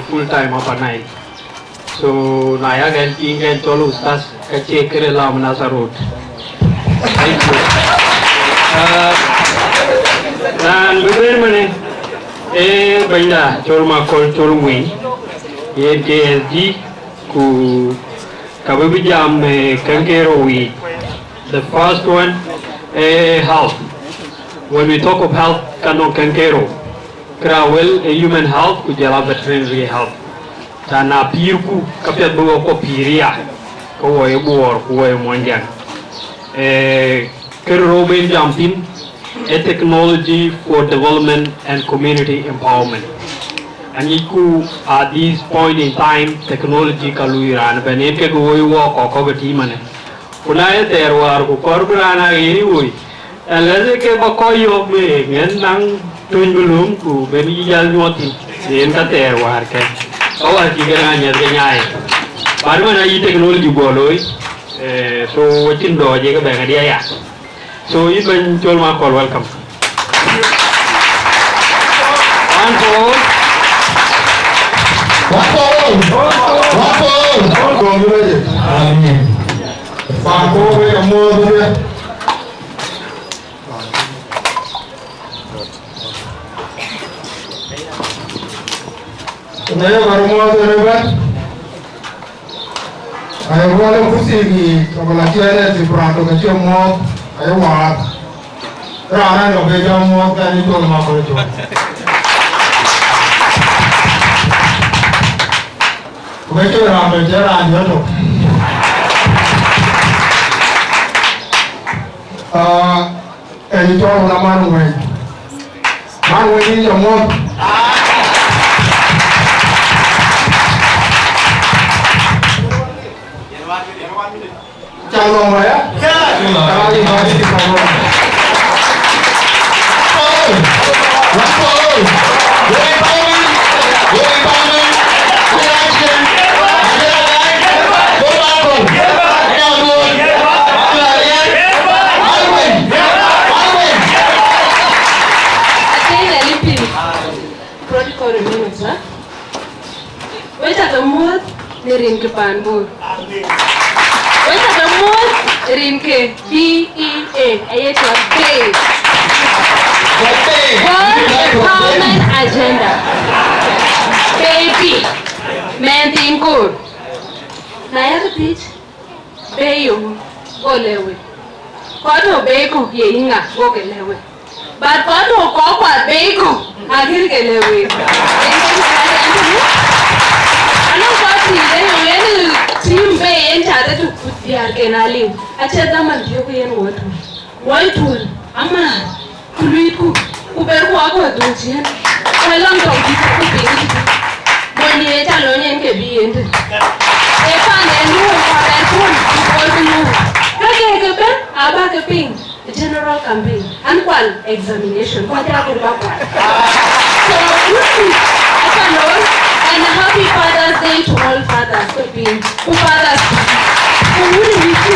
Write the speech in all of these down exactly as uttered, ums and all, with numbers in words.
full time Upper Nile. So na yak ɣɛn piŋ ke ɣɛn cɔl Ustaz, ka cie këde lam Nasarut. Thank you. Uh, raan bï bɛ̈n mënë, ee bɛ̈nyda cɔl Makɔl cɔl Winy, yen ke S D, ku ka bï bï jam, eh, käŋ ke rou yiic. The first one, eh, health. When we talk of health, ka nɔŋ käŋ ke rou. Kë raan wël ë human health ku jɔl a veterinary health. Tɛ̈ na pïïrku, ka piɛth bï wɔ kɔc pïïr ya, ke wɔ ye Bor ku wɔ ye Muɔnyjäŋ. Eh, kë rou ben jam thïn, a technology for development and community empowerment. Aŋicku at this point in time, technology ka lui raan ëbɛ̈n, yen kek woi wɔ kɔc kɔ̈k ë tiim ënë. Ku na ye thɛɛr wäär ku kɔɔr bï raan aa ɣer ë woi, ɛlɛ̈th ke ba kɔc yɔ̈ɔ̈k bï ŋɛ̈n naŋ töny bï lööm ku ben yï jäl nyuɔɔth thïn, yen ka thɛɛr wäär kë. Ka wäär cï ke raan nyɛth ke nyaai. Bän man ayï technology guɔ looi, eh, so acïn dɔɔc ye ke bɛ̈n adï aya. So yïn bɛ̈ny Col Makɔl, welcome. One for all. One for all. One for all. Amen. One for all. Aye wal ë kurthi yiic, ku la ciɛɛn ë tïp raan tök acï muɔ̈ɔ̈th, aye waar. Raan ë lɔ ke jɔ muɔ̈ɔ̈th, ke yen Col Makɔl Col. Ku ke cï raan tök cï raan jɔ tök. Ah, Ë cɔl wun aman wëny. Man wëny yïn jɔ muɔ̈th. Ca lɔŋ waya? Ka yïn ba yïn ca lɔŋ. Paul. Wan Paul. Wëny Paul. Wëny Paul. Atëëc rɛl ë piny, protocol remainers, ha? Wek cä ke muɔ̈th në rin ke paan Bor. Wek cä ke muɔ̈th rin ke B E A, aye cɔl BEI. Bor Empowerment Agenda. Baby. Mɛn thiin koor. Na yak thiëc, BEI yeŋö? Go lɛ̈k wek. Kɔc tɔ̈ BEI kɔ̈k ye yï ŋa? Go ke lɛ̈k wek. But kɔc tɔ̈ kɔ̈k kuath BEI kɔ̈k, aɣet ke lɛ̈k wek. Anɔŋ kɔc thïn ë yɔŋ yen tim BEI yen cath ëtök ku diäärken aliu. Acie dhaman thiɔ̈k yen wɔ tui. Wɔ ë tuɔl, amääth, ku luiitku, ku berku akɔ̈th dhuk ciëën, ku ë lɔŋ tɔŋ dït ku piŋ dït. Mony ë ca lony en ke bï yen tïŋ. Ee paan en duööny ku abɛɛr kuɔ̈n, ku bɔ̈ bï luööny. Ka ke ke bɛ̈n, aba ke piŋ, general campaign, an kual examination, ku aca ke ba kual. So, good news, aca looi, and a happy Father's Day to all fathers. Ku fathers, ku wun wïcku,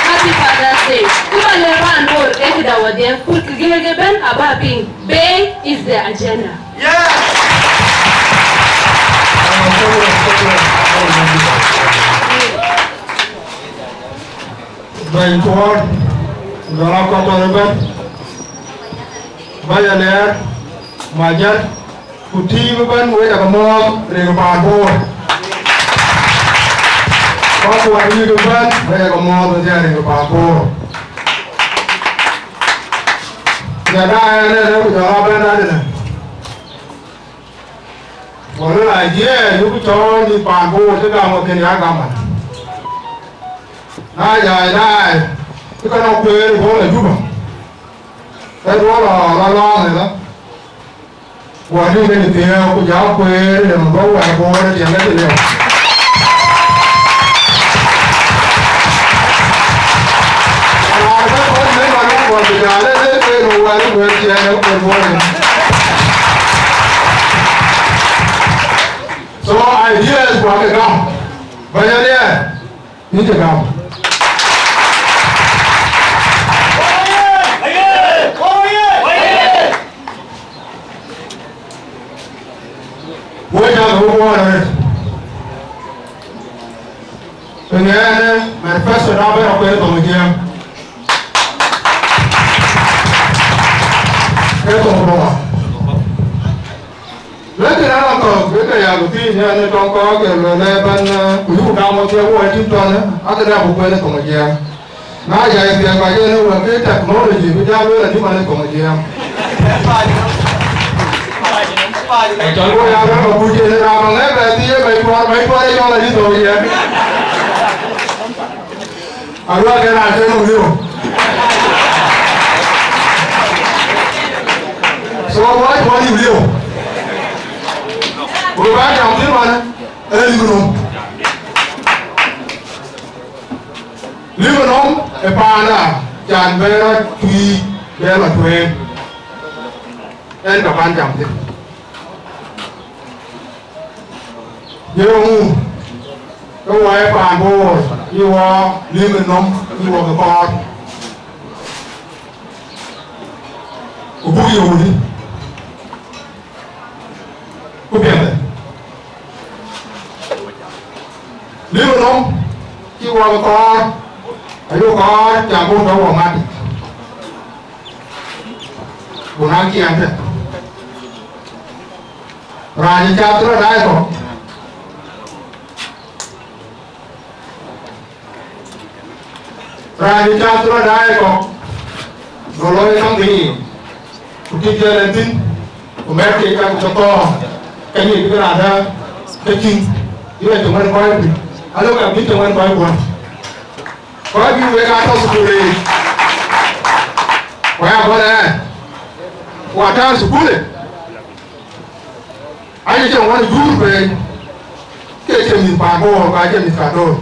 happy Father's Day. Ku ba lɛ̈k raan Bor, ee këda wɔdhie, ku kë gëëk ëbɛ̈n aba piŋ. BEI is the agenda. Yes. Bɛ̈ny Kuɔɔr, jɔl a kɔc tɔ̈ ëbɛ̈n, bäny Aliɛɛr, Majɛt, ku tiim ëbɛ̈n, wek aa ke muɔ̈ɔ̈th rin ke paan Bor. Kɔc kuɔɔr yïk ëbɛ̈n, wek aa ke muɔ̈ɔ̈th ëbɛ̈n rin ke paan Bor. Jɔl daai ënënë, ku jɔl a bɛ̈n daai ënënë. Wala la jiɛɛr yuk cɔɔl yï paan Bor cï gam wek kën ya gam man. Na jai daai, cï ke nɔŋ kueer ë bɔ̈ la Juba. Ke duɔ̈l lɔ lɔ lɔɔŋ ëlä. Guɔ dï ke thiëëu ku jɔ kueer ë nɔm bɔ̈ wɛ̈ɛ̈r Bor ë tiɛŋ ke cï liu. Raan bɛ̈n kɔc mën man wok kɔc bï jal ë lëk ke nu wɛ̈ɛ̈r ë kueer tiɛɛn ë kueer Bor ë. So ideas kuak ke gam. Bɛ̈ny Aliɛɛr, yïn cï gam. Wek cä ke Wɔ arëët. Ëŋɛɛnë manifesto da bɛ̈n akuɛɛr thoŋ ë Jiëëŋ. Ke thoŋ Bor. Lakin an, akɔ̈k ke ke ya ku thiëëc, an, ë tɔŋ kɔ̈k ke lueel ë bɛ̈n, eh, ku yuk gam wɔ thiëëk wɔ ë tim tɔn, eh, akëde abuk kuɛɛr thoŋ ë Jiëëŋ. Na ya ye piɛth ka yen wek ke technology bï jam wek adï man ë thoŋ ë Jiëëŋ. Cɔl wo ya rɔt ka kuc yen raan ŋɛk bɛ thii ye bɛ̈i tuɔɔr, bɛ̈i tuɔɔr ë yɔl adï thoŋ ë Jiëëŋ. Aluak ë raan cï run liu. So, wɔ cï wɔ liu liu. Ku bä jam thïn wan, ee liu nɔm. Liu nɔm ë paanda, can bɛ rɔt tui, bɛ lɔ tueŋ. Ɛn ka ban jam thïn. Yeŋu, ke wɔ ë paan Bor, yï wɔ liu nɔm, yï wɔ ke kɔɔr. Ku buk yï wuni. Ku piɛthë. Liu nɔm, yï wɔ ke kɔɔr, ayo kɔɔr, ca buk dɔ wɔ mat. Ku na kiɛɛm tɛ. Raan cï cath rɔt daai kɔ̈k. Raan cï cath rɔt daai kɔ̈k. Nɔ lɔ ye käŋ kë yiic. Ku tik jɔl en thïn. Ku mɛt kek käŋ cï thɔɔk. Ka nyic bï raan dä ke cïn. Bï rɔt cï ŋuɛ̈n kɔc piny. Alɔ ka bï cï ŋuɛ̈n kɔc guɔ̈n. Kɔc bï wek aa tɔ thukul yiic. Ku aya bɔ̈ ɛ. Ku atääu thukul yic. Aye cï ŋuan juur pei, ke cï mïth paan Bor, ka cï mïth ka döör.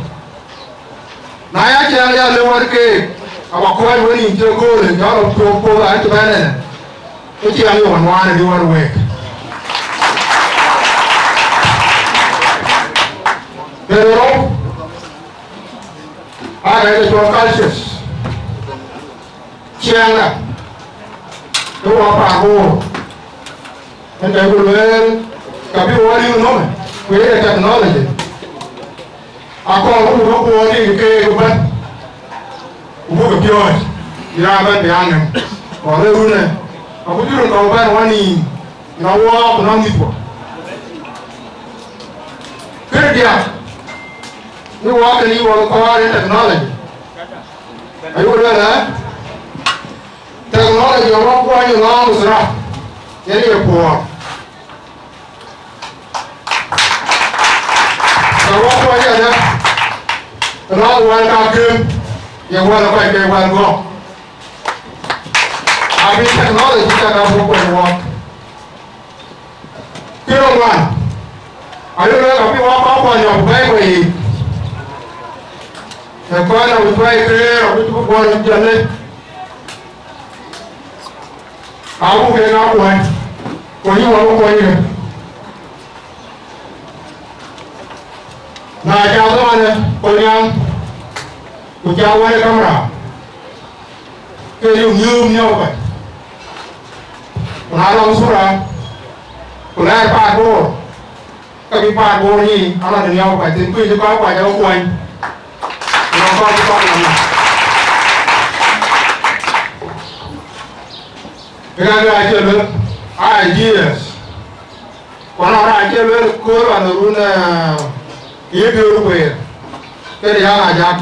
Na ya ciɛɛŋ ya le wär keek, awa kɔc wën yïn cï göörë, jɔl rɔt tuɔɔk puɔ̈th an cï bɛ̈n ɛn, ke ciɛɛŋ ye wän wään ë wär week. Bɛ̈n rou, aa rɛ̈ɛ̈c ë cɔl cultures. Ciɛɛŋda, ke wɔ paan Bor, en kɛ̈c ku lueel, ka bï wɔ riëëu nɔm, ku ye technology. Akɔɔr ku buk ke kuɔɔr dik keek ëbɛ̈n, ku buk ke piɔ̈ɔ̈c, bï raan bɛ̈n bï a ŋɛm. Kɔɔr ë runë, aku cï run kɔ̈u bɛ̈n wɔ nïïm, në wɔɔk ku nɔm mïthkuɔ. Këde diäk, ni wɔɔk kën yï wɔ kɔɔr ë technology. Ayï ku lueel ë, technology ë wɔ kuɔny ë lɔ̈ɔ̈m ë thura, yen ye puɔɔr. Ka wɔ kuɔny ëdë, ë lɔ̈ɔ̈m ë wɛl ka gëm, ye wɛl ë kɔc ke wɛl gɔ̈k. Abï technology cä ka buk kuɔny wɔɔk. Kë rɔt ŋuan, ayï lueel abï wɔ kɔc kuɔny ë bɛ̈ɛ̈i wei yiic. Ë kɔc abï tuɛɛi keer, abï tuɔɔk kuɔny jɔlë. Abuk kek aa kuɔny, ku yï wɔ bï kuɔny ë. Na ca dhɔ̈ɔ̈në kuɔny nyaŋ, ku ca wɛ̈n ë kamera, ke yï nyuööm nhiɔp kɔc. Ku na lɔ thura, ku lɛɛr paan Bor, ka bï paan Bor nyic, ala de nhiɔp kɔc thïn, ku yï cï kɔc kuɔny ë kuɔny. Ku nɔŋ kɔc cï kɔc nɔm nɔm. Ëka ke acï luel ideas. Ku anɔŋ raan cï luel kööl ɣɔn ë run, eh, yï biöör kueer. Kënë ya ŋa jak?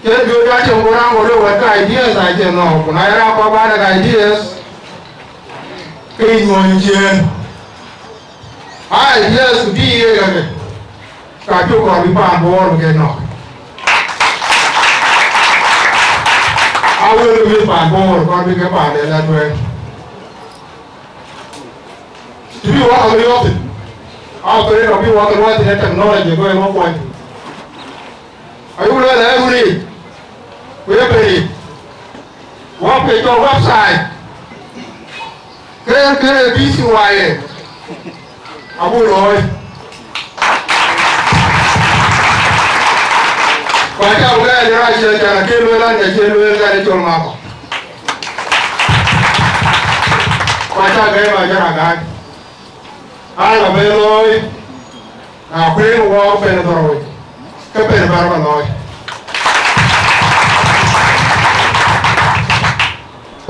Cïn biöör ya cïn ku raan ku luel wɛ̈t ke ideas acï nɔ̈k. Ku na ye raan kɔ̈k bä dek ideas, ke yï nyuɔ̈ɔ̈ny ciëën. Aa, yes, bï ye ɣɛn, ka cuk kɔɔr bï paan Bor bï ke nɔ̈k. Aa, wël bï mïth paan Bor kɔɔr bï ke paanden la tueŋ. Të bï wɔ ke riɔ̈ɔ̈k thïn, aa, ke riɔ̈ɔ̈k bï wɔ ke luɔi thïn ë technology, go ë wɔ kuɔny thïn. Ayuk lueel ë runi, ku ye pɛ̈i, wɔ page cɔl website, ke, ke B C Y A, abuk looi. Ku acä bï gɛɛr rac ë can, akë lueel an, ke cï lueel gɛɛr ë col ŋa kɔ̈k. Ku acä gɛɛr ba jɔt agaac. Aa, ka bɛ looi, Na kuëëŋ wɔ pen dhorou, ke pen bär ba looi.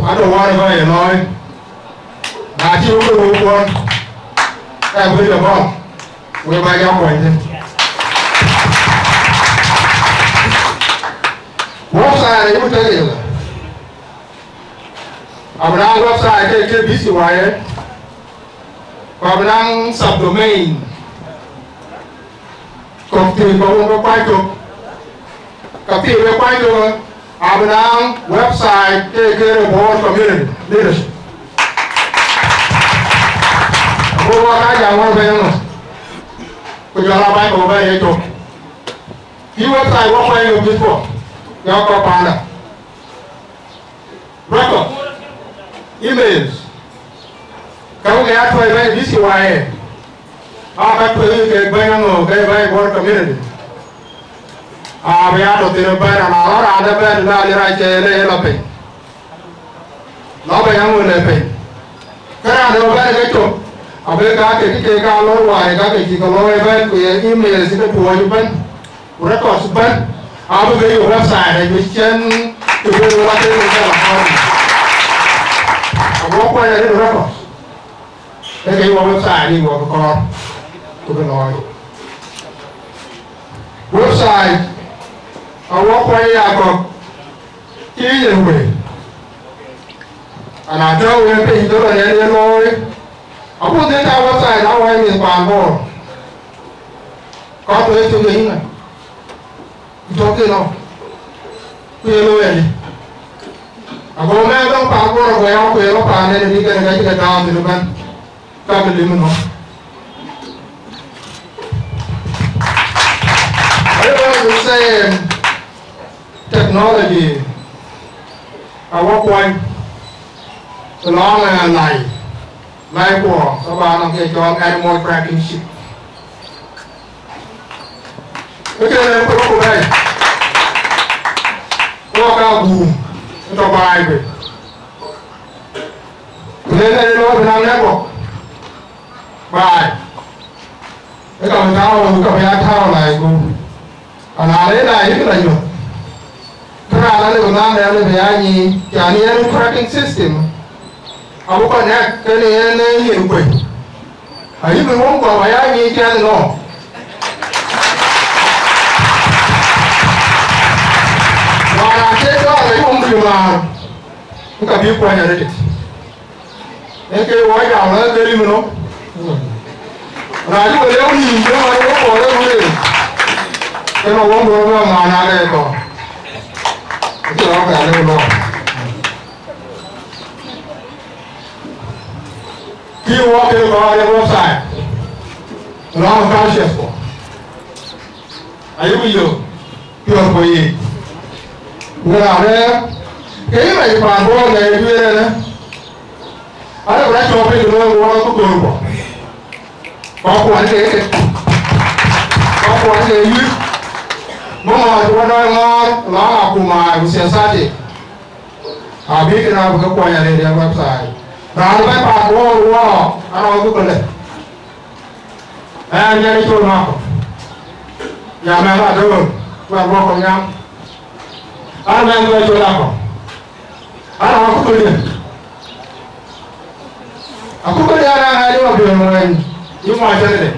Ado wɔ ë bä ye looi. Na cï wek röör kuɔn, ka bï jɔ gɔl, wek bä jɔ kuɔny thïn. Website ayï tek yï lë. Abï naŋ website ke ke B C Y A, ku abï naŋ subdomain kɔ̈k thïn, kɔ̈k wun ke kuany tök. Ka thii wek kuany tök, abï naŋ website ke ke Bor community leadership. Ago wɔ ka jam wɔ bɛ̈ny ŋö, ku jɔl a bac kɔ̈k bɛ̈ny ye tök. Yï website wɔ kuany yök mïth kuɔ, yɔ̈k kɔ̈k panda. Record, emails, ka wek ya tuɔi bɛ̈ny B C Y A, aa ka tuɔi ke bɛ̈ny aŋö ke bɛ̈ny Bor community. Aa, bï ya tɔ thïn ëbɛ̈n, ana lɔ raan ëbɛ̈n, la lï rac cë le ye lɔ piny. Lɔ bɛ̈ny aŋö le piny. Ke raan dɛ ëbɛ̈n ke cök, abï ka ke kë ke ka lɔ wai, ka ke cï ke lɔ ëbɛ̈n, ku ye emails ke tuɔɔc ëbɛ̈n. Ku records bɛ̈n, abï ke yök website, abï cïn të bï wek ke ke ke la kɔɔr. Ago kuany arëët records, ee ke yök website, yï wɔ bï kɔɔr, ku bï looi. Website, awɔ kuany ya kɔ̈k, cï yen wei. Ana tɔ̈u wek piny, dhoŋ ë yen ye looi. Abuk dhil ta website, awai mïth paan Bor. Kɔc tɔ ye cök ye yïŋa, ku tɔ ke nɔ, ku ye looi adï? Ago mɛɛn dɔŋ paan Bor ago ya ku ye lɔ paan en adï, kɛn ka cï ke tääu thïn ëbɛ̈n, ka ke lim nɔ. Aye bä lu saying technology awɔ kuany, të lɔŋ ë lai, lai kuɔ, ke bä nɔŋ ke cɔl animal tracking chip. Ke ke rɛ̈ɛ̈r ku rɔt ku bɛ̈ɛ̈i, wɔ ka guum ë tɔ baai bei. Ku le ë lɔ bï naŋ network baai, ë ka bï tääu, ka bï ya tääu lai guum. Ana le lai yïk la nyuɔ̈th. Kë raan alë bï naŋ dɛ alë bï ya nyiic, cän yen tracking system abï connect kenë yen ë yen kuec. Ayï bï wun guɔ ba ya nyiic cän nɔ. Wään raan cï dɔɔr ayï wun bï määr, ka bï kuany arëët. Ee ke wɔ jam la ke lim nɔ. Na ju le wun yïn de ma wo ko le wun. Ke no won do ma ma na ke ko. Ke ro ka le no. Ki wɔ ke ko le website. Ram ka chef ko. Ayï ku yök piɔ̈ɔ̈th ku yiic. Ku raan rɛ̈ɛ̈r, ke yïn rɛc paan Bor ŋɛɛc duëër ënë, arëk rɛc cɔɔk piny looi ku wɔ ku göör kuɔ. Kɔc kuɔn ke ke, kɔc kuɔn ke yïk, bï ŋɔɔc ku wä dɔɔc ŋɔɔr, lɔŋ akuma ku siasati. Abï kën abï ke kuɔny arëët ë website. Raan bɛ̈n paan Bor wɔ, anɔŋ ku këlë. Ɣɛn, ɣɛn ë col Makɔ̈, ya mɛnh Adöör, wɛ̈t Makɔ̈ Nyam. An mɛnh bɛ col Akɔ̈. An, akuköldiɛ̈. Akuköldiɛ̈ anaŋ ɣɛn ë Mabiöör Muɔny, yï muɔny cäkëde.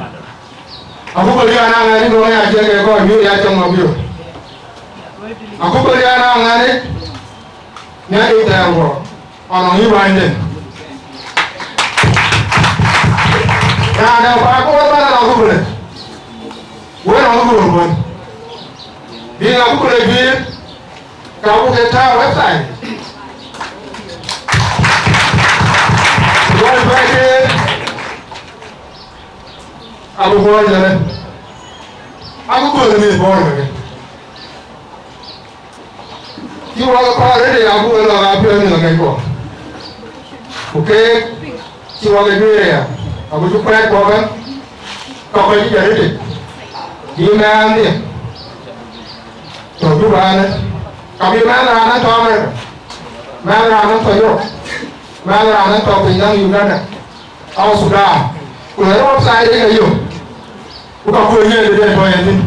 Akuköldiɛ̈ anaŋ ɣɛn ë Gɔ̈k ya ciɛk ke kɔc wïïr ya cɔŋ Mabiöör. Akuköldiɛ̈ anaŋ ɣɛn ë Nhialic thɛɛr guɔ. Anɔŋ yï wanyden. Raan dɛ̈ kuaar ku wën bän anɔŋ akököl. Wën anɔŋ akököl wën. Bï ŋa akököl ë juëër, ka buk ke tääu website. Wën bɛ̈ɛ̈i ke abï bɔ̈ jëlë. Akököl ë mïth Bor weke. Cï wɔ ke kɔɔr rëëdë ya buk ë lɔ ɣa piɔ̈ɔ̈th mïth akɛckuɔ. Ku keek cï wɔ ke juëër aya, ago cï kuɛɛt kuɔ bɛ̈n, ka kɔc cï jɔ rëëdë, bï mɛɛn dhië tɔ Juba ënë, ka bï mɛɛn raan ë tɔ America, mɛɛn raan ë tɔ Europe, mɛɛn raan ë tɔ piny nɔm Uganda, South Sudan, ku ë website ë ke yök, ku ka kuc Yen de tɔ̈ yen thïn.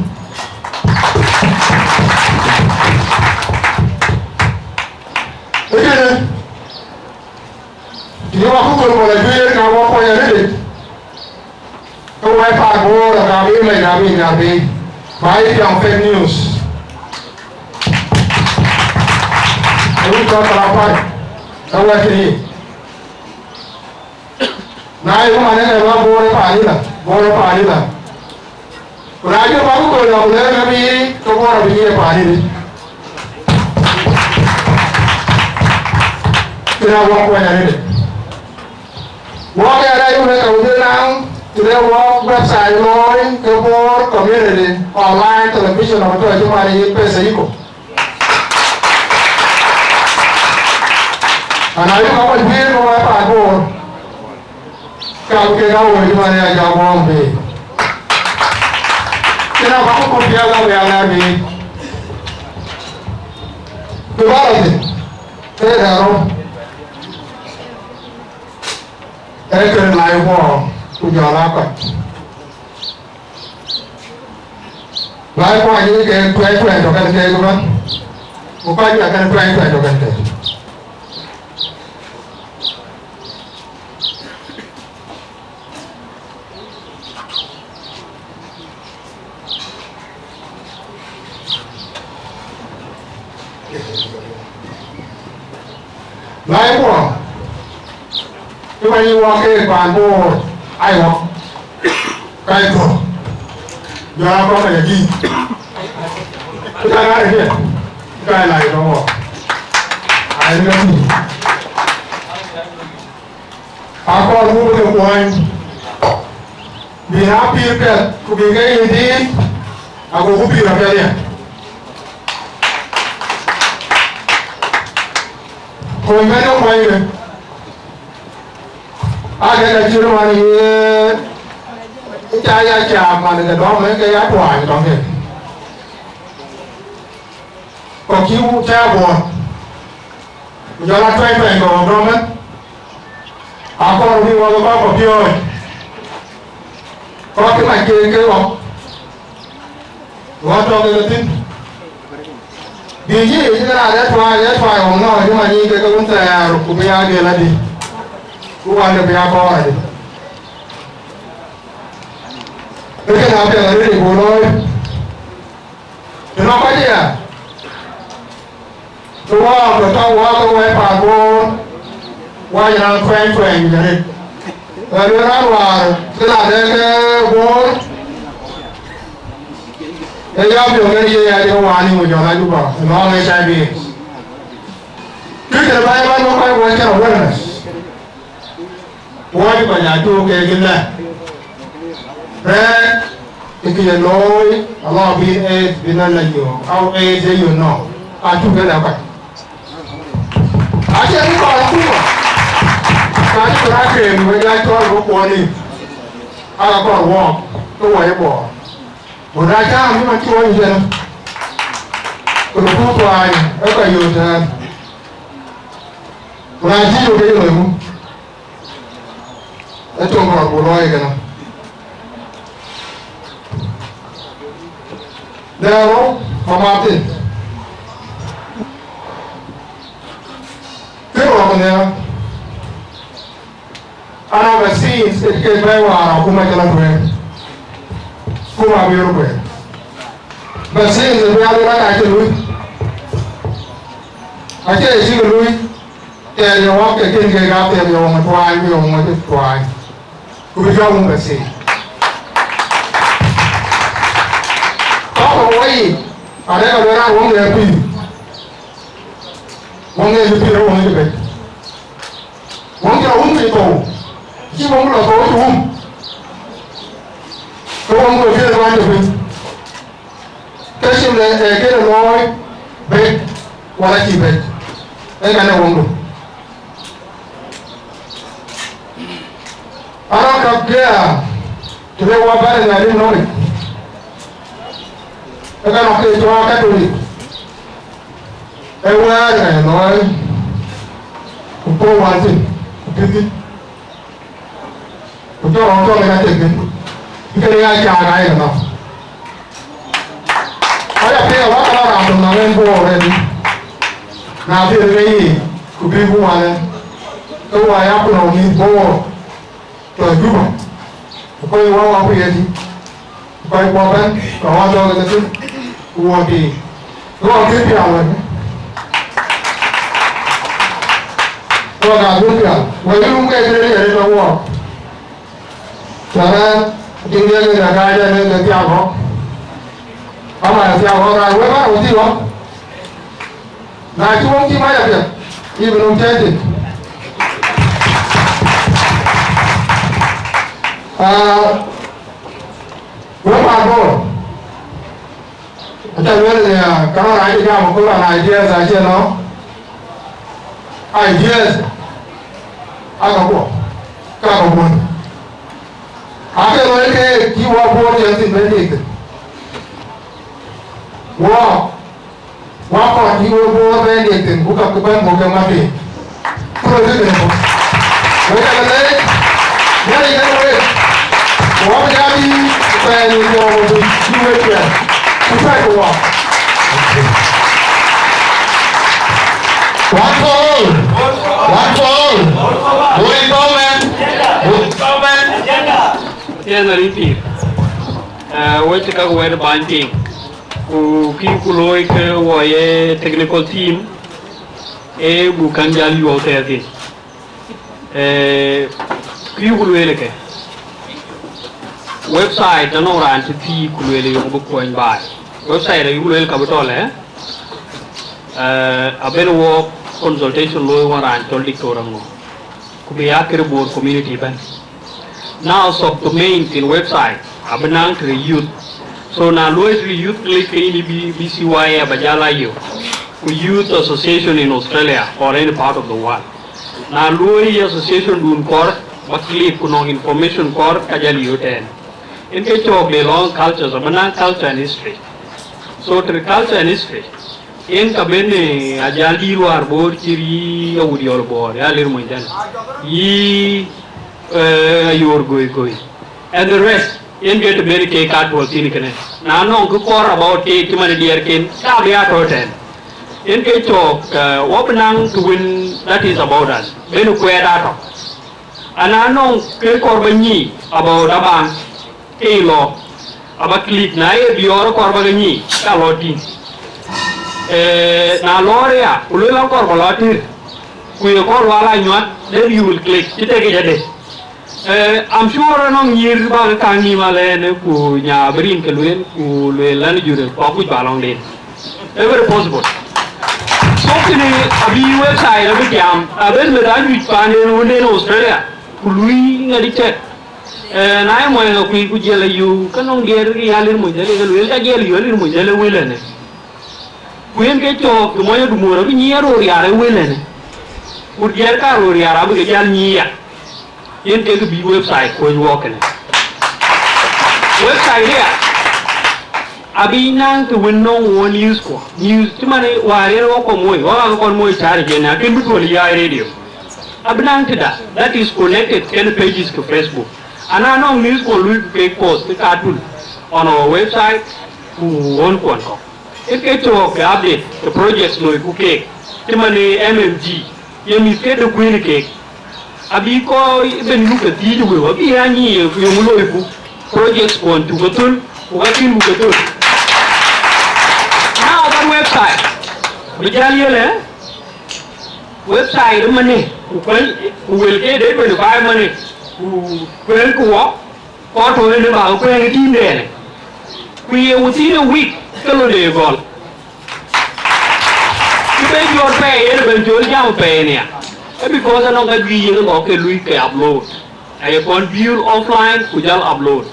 Ëkënë, tënë wak ku kɔl kɔl ajuëër ka wɔ kuɔny arëët, ke wɛ̈t paan Bor aka bï mɛc abï nhiar bei, ba yï piɔ̈ŋ fake news. Awïc kɔc kalapat, ka wɛ̈t kënë yic. Na ye man ënë ba Bor ë paan ëlä, Bor ë paan ëlä. Ku na jɔ ba ku kɔl lɔ ku lɛ̈k abï ke Bor abï ye paan ëlä. Kënë awɔ kuɔny arëët. Wɔk ya rɛc wun ë ka wun ë naŋ, të le wɔk website looi ke Bor Community Online Television of Authority man ye pesa yiko. Ana yï ka kɔc guiir ke wɛ̈t paan Bor, ka ku kek awööc man ya jam wɔɔm bei. Kënë abä ku kɔc piɛth abï a ŋɛ̈r bei. Ku bä rɔt thïn, ke rɛ̈ɛ̈r rou. Ee kën lai guɔ ku jɔl aa kɔc. Lai guɔ ayï ke tuɛɛc tuɛɛc tɔ kɛn keek ëbɛ̈n, ku kɔc ya kɛn tuɛɛc tuɛɛc tɔ kɛn keek. Lai guɔ, ë wɛ̈ny wɔ ke paan Bor, ai wɔ, kai kɔ̈k, jɔ a kɔ̈k ka ya dïït. Ë ka ŋaar ë piɛth, ë ka ë lai tɔ wɔ. Ai ë ka tïŋ. Akɔɔr buk ke kuɔny, bï na pïïr piɛth, ku bï ke ye dïït, agoku pïïr apiɛth ya. Kony bɛ̈n ë kuɔnyde, aa ke ka cït man ye ca ya caak man ke dɔm, ke ya tuaany tɔŋ ke. Kɔc cï wut tɛ̈ɛ̈u Bor, ku jɔl a tuɛny tuɛny kɔ̈k dɔm ëmën, akɔɔr bï wɔ ke kɔc kɔ̈k piööc, kɔc cï mac keek ke ɣɔ̈k, ɣɔ̈k tɔ̈ kek thïn. Bï yï yic ke raan ë tuaany, ë tuaany ɣɔ̈k nɔ̈k cï mac yiic ke ke wun thɛɛr, ku bï aa gël adï, ku wande bï aa kɔɔr adï. Ke kënë apiɛth arëët ë buk looi. Të nɔŋ kɔc aya, të wɔɔk, të tɔ̈ wɔɔk ke wɛ̈t paan Bor, wac raan tuɛny tuɛny arëët. Ɣɛn lueel raan wäär, cï la dɛ ke Bor, ee ya piɔ̈u ŋɛ̈n ye ya jɔ wään ë ŋö jɔl a Juba, ë lɔ̈ɔ̈ŋ H I V. Kë kënë bä ye bä nɔŋ kɔc wɔ cïn awareness. Wɔ cï kɔc aa cuk keek ëlä. Rɛ̈ɛ̈r ë kë ye looi, alɔ bï ë bï nɔn la yök, au ë ye yök nɔm, aa cuk ke la kɔc. Acie bï kɔɔr akuma, ka cï kɔɔr akeem, wek ya cɔɔl bï kuɔɔn nim, aa ka kɔɔr wɔɔk, ke wɔ ye Bor. Ku na cäŋ bï man cï wɔ yök ënë, ku bï kuur tuaany, ë kɔc yök tɛ̈ɛ̈n. Ku na cï yök ke ye loi muk. Ë töŋ kɔɔr buk lɔɔi kënë. Dɛ̈ɛ̈r rou, mama thïn. Kë rɔɔk nhial. Ana vaccines ë kek bɛ̈ɛ̈i wäär akuma cï lɔ tueŋ. Kuma bï röt kueer. Vaccines ë bï a luel aka cï lui. Acie cï ke lui. Thɛɛr ye wɔk ke kën kek aa thɛɛr ye wɔŋ ë tuaany, ku ye wɔŋ ë tuaany, ku bï jɔ wɔŋ ke thii. Kɔc ke wɔ yiic, arëk aluel raan wɔŋ de pïïr, wɔŋ de pïïr, wɔŋ de bɛ̈c. Wɔŋ cï rɔ wum piny thou, cï wɔŋ lɔ thou cï wum, ke wɔŋ ke piɛth ruany de piny. Ke cïm lɛ, ee, kënë looi, bɛ̈c, wala cï bɛ̈c, ee, kɛn ee wɔŋdu. Arɔ̈k käk ke aa, të le wɔ bɛ̈n ë Nhialic nɔm yic, ee, kɛn aa ke cɔɔk Katholik, ee, wɛ̈ɛ̈r ë looi, ku Pope wään thïn, ku pïïr thïn. Ku jɔ rɔt tɔ̈ ke ka tek thïn, bï këde ya caaŋ aa ye ke nɔ̈k. Ke wä ka raan tɔ̈ nɔŋ en Bor en. Na thiëëth ke yiic, ku bï ku wanë, ke wä ya ku nɔŋ mïth Bor tɔ̈ Juba. Ku kɔc wä wä ku ye tï. Ku kɔc kuɔ bɛ̈n, ke wä dɔ̈k ke thïn, ku wä piŋ. Ke wä kë pial wën. Ke wä ka kë pial. Wä yï rum ke thïn ye rëër tɔ̈ wɔ. Cä rɛ̈ɛ̈r, tiŋ diɛ̈ ke ka ka jɛ ne ke thiak ɣɔ̈k. Ama thiak ɣɔ̈k rac wek bä wä thïn ɣɔ̈k. Na cï wok cï mac apiɛth, yï bï nɔm cɛɛc thïn. Aa, wek Pan Bor, aca lueel ëya, ka rɔt rac ë jam aköl an ideas acie nɔ̈k. Ideas aka kuɔ, ka ka kuɔn. Ake loi ke cï wä Bor cɛn thïn bɛ̈n dik thïn. Wɔ, wä kɔn cï wek Bor bɛ̈n dik thïn, ku ka ku bɛ̈n bɔ̈ ke mat piny. Ku röt bï bɛ̈n bɔ̈. Wek aa leec, Nhialic ë wek. Ku wä bï jam yï pɛɛi yï Bor bï yï wek piɛth. Ku pɛ̈ɛ̈i ku wä. One for all. One for all. Bor empowerment. Bor empowerment. Tiɛɛn arït pïïr. Eh, wec cï käk wɛ̈t bäny piŋ. Ku kï ku looi ke wɔ ye technical team, ee buk käŋ jäl yuɔu thɛɛr thïn. Eh, kï ku lueel ke website anɔŋ raan cï thii ku lueel yök bï kuɔny baai. Website ayuk lueel ka bï tɔ̈ lɛ, eh, abën wɔ consultation looi wɔ raan cɔl Diktor Aŋo. Ku bï ya kërë Bor community bɛ̈n. Now subdomain in website abï naŋ të youth. So na luɔi të youth click ke yïn bï B C Y A ba jal a yök. Ku youth association in Australia or any part of the world. Na luɔi association dun kɔɔr ba click ku nɔŋ information kɔɔr ka jal yök tɛ̈ɛ̈n. Yen ke cɔɔk de lɔŋ cultures, abï naŋ culture and history. So të culture and history, yen ka ben, eh, ajal dïïr wäär Bor cï yï Awut Yɔl Bor, ya Lir Mony Dɛl, yï, eh, Ayor Goi Goi. And the rest, yen ke të ben ke ka tuɔl thïn kënë. Na nɔŋ kë kɔɔr about ke cï man diɛɛrken, ka bï a tɔ̈ tɛ̈ɛ̈n. Yen ke cɔɔk, eh, wɔ bï naŋ të wën that is about us. Ben kuɛɛt a tɔ̈. Ana nɔŋ ke kɔɔr ba nyic about abaŋ, ke yï lɔ, aba click, na ye biɔɔr kɔɔr ba ke nyic, ka lɔ tïŋ. Eh, na lɔɔr ya, ku luel an kɔɔr ba lɔ tïr, ku ye kɔɔr lual a nyuat, then you will click, cï tek yic adë. Eh, I'm sure anɔŋ nyïïr ba ke kaŋ nïïm alɛɛnë, ku nya bï rin ke lueel, ku lueel an jurë, ku akuc ba lɔŋden. Ee very possible. So kënë abï website abï tiam, abën meth anyuc panden wunden Australia, ku lui ŋadï cɛk. Eh, na ye mɔny ŋa kuic ku jiɛl ayuu, ke nɔŋ diɛɛr ke ya Lir Mony Dɛl ke lueel ka jiɛl yuu Lir Mony Dɛl ë wël ënë. Ku yen ke cɔɔk ke mɔny adumuɔɔr abï nyiɛɛr ror riaar ë wël ënë. Ku diɛɛr ka ror riaar abï ke jal nyiic ya. Yen kek bï website kuöc wɔ kënë. Website ëya abï naŋ të wën nɔŋ wɔ news kuɔ. News cï man wäär yen wɔ kɔn moi, wɔ ka kɔn moi cäär ë jɛn akën bï tuɔl yaai radio. Abï naŋ tëda that is connected kën pages ke Facebook. Ana nɔŋ news kuɔn luiku kek post ke ka tul on our website ku ɣön kuɔn kɔ̈k. Ke ke cɔɔk ke update ke projects loiku keek, cï man ë M M G, ye mïth ke de kuëën keek. Abï kɔc ben yuk ke thiëëc wëu, abï ya nyic ye yöŋ loiku projects kuɔn cuk ke thöl, ku ka cïn ku ke thöl. Now that website, bï jäl yel, eh? Website ëmënë, ku kuɛl, ku wël ke de twenty five mënë, ku kuɛl ku wɔ, kɔɔr tɔ̈ ënë bä ke kuɛɛŋ ë tïïmdɛn. Ku ye within a week, ke lɔ de gɔl. Kë ben jɔt pɛɛi, yen ben jɔl jam pɛɛi nia. Ee because anɔŋ ka juëc yen lɔ ke lui ke upload. Aye kɔn build offline, ku jal upload.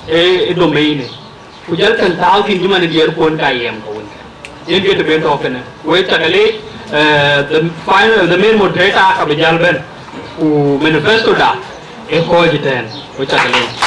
Ee, ee domain ë. Ku jal kën tääu thïn cï man ë diɛɛr kuɔn ka yɛm ke wën. Yen ke të ben tɔ̈ kënë. Wek cak leec, eh, the final, the main moderator ka bï jal ben. Ku manifesto da, ë kɔc ëtɛ̈ɛ̈n. Wek cak leec.